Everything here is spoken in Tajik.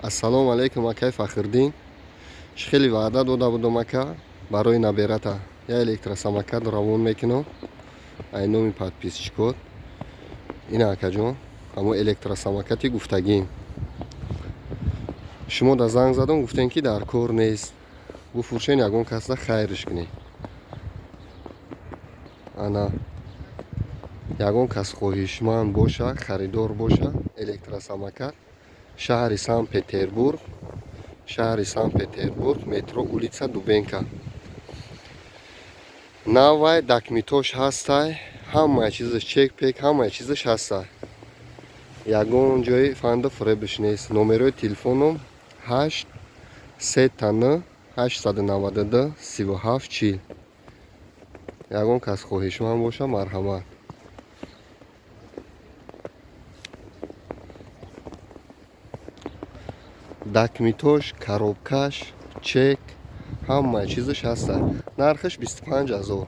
Ассалому алайкум, акай Фахриддин. Чӣ хеле ваъда дода будам, ака, барои наберата я электросамокат равон мекунам ай номи подписчикот. Ина, акаҷон, ҳамо электросамокати гуфтагим. Шумо да занг задам, гуфтем, ки дар кор нест, буфурӯшен, ягон касда хайриш кунед. Ана, ягон кас хоҳишманд боша, харидор боша, электросамокат, шаҳри Санкт Петербург, шаҳри Санкт Петербург, метро улица Дубенка. Навай, документош ҳастай, ҳамаи чизаш, чек пек, ҳамаи чизаш ҳастай, ягон ҷои фанду фиребиш нест. Номерои телефоном 8 999 892 37 40. Ягон кас хоҳишманд боша, марҳамат. Документош, коробкаш, чек, ҳамаи чизаш ҳаста. Нархаш 25 000.